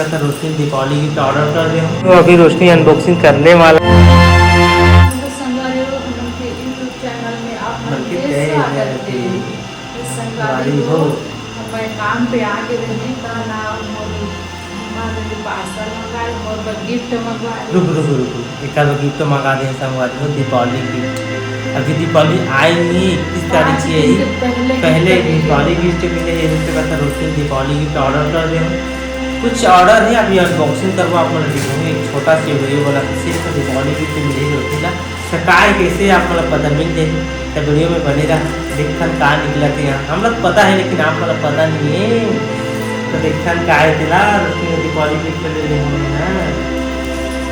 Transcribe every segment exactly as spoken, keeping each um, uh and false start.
तो रोशनी Deepawali gift order कर दे हूँ। तो अभी रोशनी अनबॉक्सिंग करने वाला। तो संगवारी हो, हमन के YouTube चैनल में आप मन बल्कि के तय स्वागत है हे। तो संगवारी संगवारी हो, हो। अब मैं काम पे आगे रहे, त ना मोर मम्मा मेरे पार्सल मंगाए, मोर बर गिफ्ट मंगाए। रुक, रुक, रुक, रुक। एकर बर गिफ्ट मंगा दे संगवारी हो, दीपावली गिफ्ट। अभी दीपावली आए नहीं, इकतीस तारीख पाँच की दिन है। के पहले पहले गिफ्ट दीपावली मिले। गिफ्ट मिले, ये दिन से कहता रोशनी दीपावली गिफ्ट ऑर्डर कर दे हूँ। कुछ ऑर्डर है, अभी अनबॉक्सिंग करवा आप मन ला दिखाऊंगा। एक छोटा सा वीडियो बना के सिर्फ दीपावली गिफ्ट मिले रोशनी ला। तो का है, कैसे आप मन ला पता मिल जाए, तो वीडियो में बने रहा। देखथन का निकला थे यहाँ, हम लोग पता है लेकिन आप मन ला पता नहीं है। तो देखथन का है तेला, रोशनी दीपावली गिफ्ट ले ले हमने ना।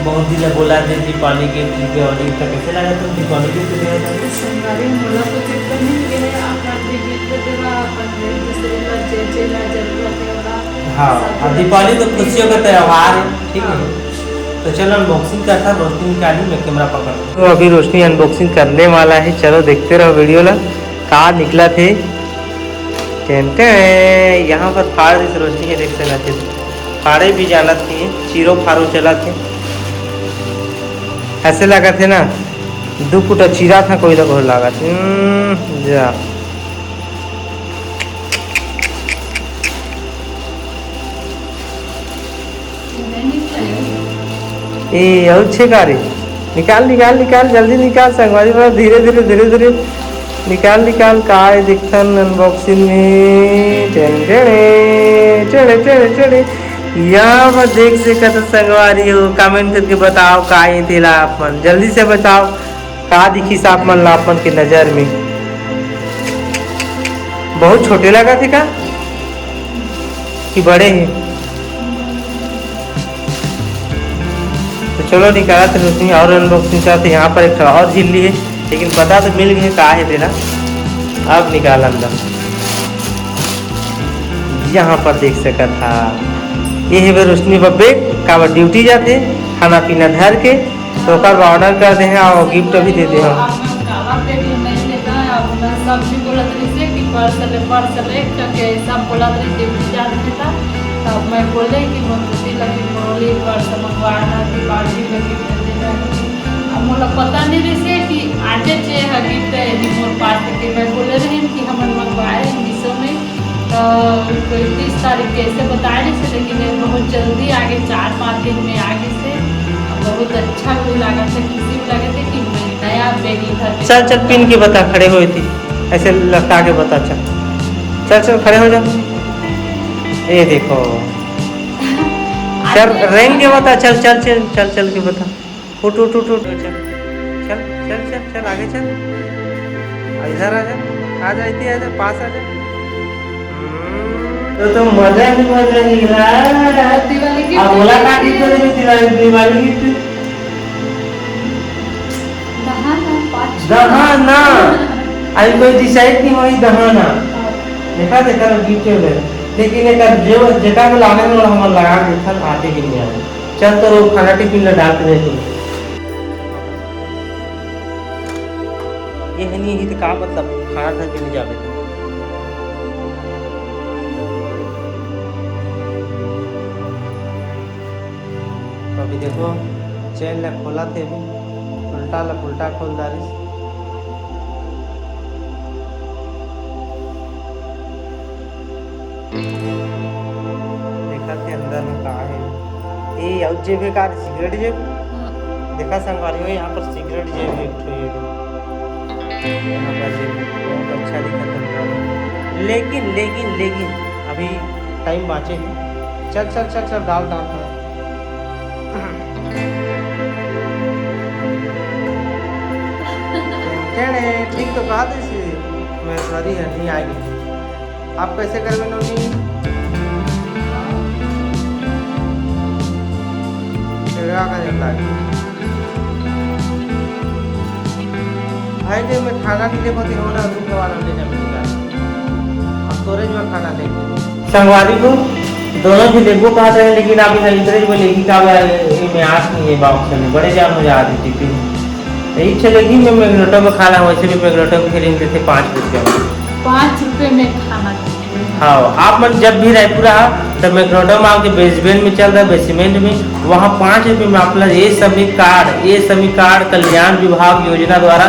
बहुत दिन ले बोला थे दीपावली गिफ्ट, दीपावली गिफ्ट, तो कैसे लगा तुम दीपावली गिफ्ट दे रहे थे? संगवारी मोला तो गिफ्ट नहीं मिले, अपन भी गिफ्ट देवा, अपन एक दूसरे ला जे जे ला जरूरत है ओला हाँ, सब और ला दीपावली तो खुशियों का त्योहार है, ठीक है? हाँ। तो चलो अनबॉक्सिंग करथन, रोशनी निकाली, मैं कैमरा पकड़। तो अभी रोशनी अनबॉक्सिंग करने वाला है, चलो देखते रहो वीडियो ला, का निकला थे। टेन टेन, यहाँ पर फाड़ दिस रोशनी के, देख सकत हे, फाड़े भी जानत नहीं, चीरो फारो चलत हे। ऐसे लागत हे ना, दू कुटा चीरा था कोई तो बहुत लागत हे। हम्म, जा। ए, अउ छे का रे? निकाल, निकाल, निकाल, जल्दी निकाल, संगवारी मन, धीरे, धीरे, धीरे, धीरे निकाल, निकाल, का ए देखथन अनबॉक्सिंग में। टेन, टेड़े, टेड़े, टेड़े, टेड़े। यहाँ पर देख सकत हो संगवारी हो, कमेंट करके बताओ का ए तेला आप मन, जल्दी से बताओ। का दिखिस आप मन ला, आप मन के नजर में? बहुत छोटे लागत हे का कि बड़े हे? तो चलो निकालत हे रोशनी और अनबॉक्सिंग करत हे। यहाँ पर एक ठो और झिल्ली हे, लेकिन पता तो मिल गए का हे तेला। अब निकाल अंदर, यहाँ पर देख सकत हा, ये हे बे रोशनी बब्बे, काबर ड्यूटी जाथे, खाना पीना धर के, तो ओकर बर ऑर्डर कर दे हे अउ गिफ्ट भी दे दे हे। आप मन काबर दे दे नहीं लेता, आप मन सब भी बोलत रहिसे कि पर्स ले, पर्स ले, करके सब बोलत रहिसे, ड्यूटी जात रहिसे। तब मैं बोले कि मोर बेटी लगे मोर लिए पर्स मंगवाना, दीपावली में गिफ्ट देना। अब मोला पता नहीं रहिसे कि आजे जे ह गिफ्ट है, ये मोर पास के मैं बोले रहे कि हमन मंगवाए हैं मीशो में। तो इकतीस तारीख के ऐसे बताए रहे थे, लेकिन ये बहुत जल्दी आगे, चार पाँच दिन में आगे से बहुत अच्छा भी लगा था, खुशी भी लगा था कि मैं नया बैग इधर चल, चल, पिन के बता, खड़े होए थे, ऐसे लटका के बता, चल, चल, चल, खड़े हो जा। ये देखो, चल, रेंग के बता, चल, चल, चल, चल, चल के बता। उठ, उठ, उठ, उठ, चल, चल, चल, चल, चल, आगे चल। आ, इधर आ जा, आ जा, इतनी आ जा, पास आ जा। हम्म, तो, तो मजा ही मजा ही रहा। दिवाली की अब बोला का की करेगी दिवाली, दिवाली की? दहाना, पाँच। दहाना। अभी कोई डिसाइड नहीं हुई दहाना। हाँ। देखा, देखा ना, गिफ्ट हो गए। लेकिन एक जो, जेका में लागे ना, हम लगा के खाते भी नहीं आए। चल, तो खाना टिफिन ला डाल के दे तू। ये है नहीं, ये तो का मतलब, खाना धर के नहीं जावे तो। तो अभी देखो, चेन ला खोला थे, अभी उल्टा ला पुल्टा खोल डारिस। देखा थे अंदर में का है। ए, अउ जेब हे का रे, सिगरेट जेब? हाँ। देखा संगवारी हो, यहाँ पर सिगरेट जेब एक ठो ये दे। यहाँ पर जेब बहुत अच्छा दिखत हे अंदर। लेकिन, लेकिन, लेकिन अभी टाइम बाँचे हे। चल, चल, चल, चल, डाल, डाल, डाल। टेढ़े, ठीक तो कहा थे इसी, मैं सॉरी है, नहीं आएगी। आप कैसे करबे नोनी? तेरा का जब लागे। भाई ने मैं खाना नहीं दे पाती, हो ना, तुम गवा ले जा, बेटा। अब तोरे जो खाना दे। संगवारी हो, दोनों भी लेगो कहत रहे, लेकिन आप इधर इधर ही बोले कि का बा, ये में आस नहीं है बॉक्स में, बड़े जान हो जा रही थी फिर। यही चलेगी, मैं मैग्नेटो में खाना, वैसे भी मैग्नेटो में खेलेंगे थे पाँच रुपये में। पाँच रुपये में खाना। हाँ, आप मन जब भी रायपुर आ, तो मैक्रोडोम आके बेसमेंट में चल रहा, बेसमेंट में, वहाँ पाँच रुपये में आप ला ये सभी कार्ड, ये सभी कार्ड कल्याण विभाग योजना द्वारा,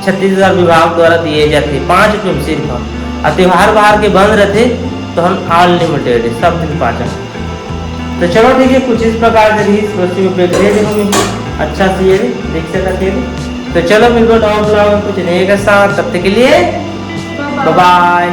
छत्तीसगढ़ विभाग द्वारा दिए जाते, पाँच रुपये में सिर्फ। और त्योहार बाहर के बंद रहते, तो हम अनलिमिटेड सब दिन पाँच। तो चलो ठीक है, कुछ इस प्रकार से रही, सोची में बैठ रहे होंगे, अच्छा से ये भी देख सकते हैं। तो चलो मिलबो नवा ब्लॉग में कुछ नए के साथ, तब तक के लिए बाय बाय।